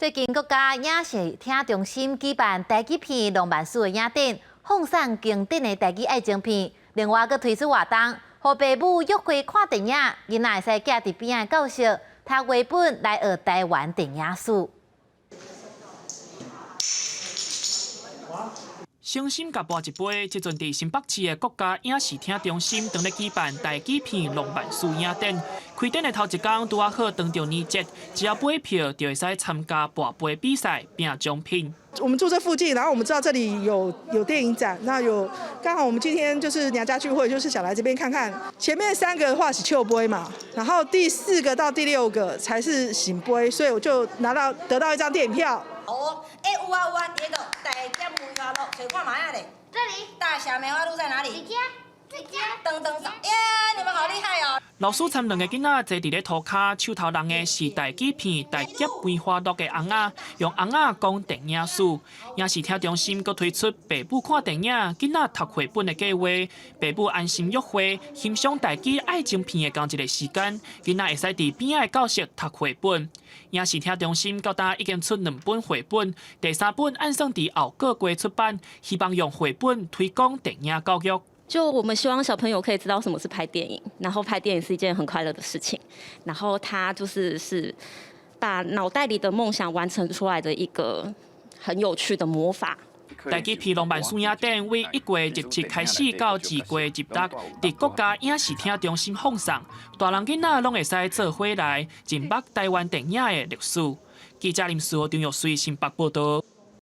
最近國家影視聽中心舉辦台語片浪漫史的影展，放送經典的台語愛情片。另外，閣推出活動，予爸母約會看電影，囡仔會使徛佇邊仔的教室讀繪本來學台灣電影史。誠心共搏一杯，這陣佇新北市的國家影視聽中心，當咧舉辦台語片浪漫史影展。開展的頭一工，拄仔好逢著年節，只要買票就會使參加跋杯比賽，拼獎品。我們住這附近，然後我們知道這裡有電影展，那有剛好我們今天就是娘家聚會，就是想來這邊看看。前面三個的話是笑杯嘛，然後第四個到第六個才是聖杯，所以我就拿到得到一張電影票。哦，欸，有啊有啊，第一個大俠梅花鹿，揣看覓仔咧。這裡。大俠梅花鹿在哪裡？這家。這家。噔噔耶，你們好厲害哦！老師摻兩个囡仔坐佇咧塗跤，手頭挵的是台語片《大俠梅花鹿》的尪仔，用尪仔講電影史。影視聽中心閣推出爸母看電影、囡仔讀繪本的計劃，爸母安心約會，欣賞台語愛情片的仝一个時間，囡仔會使佇邊仔的教室讀繪本。影視聽中心到今已經出兩本繪本，第三本按算佇後個月出版，希望用繪本推廣電影教育。就我們希望小朋友可以知道什麼是拍電影，然後拍電影是一件很快樂的事情，然後他就是把腦袋裡的夢想完成出來的一個很有趣的魔法。台語片浪漫史影展為1月27開始到2月26，佇國家影視聽中心放送，大人囡仔攏會使做伙來認捌台灣電影的歷史。記者林思豪、張玉水新北報道。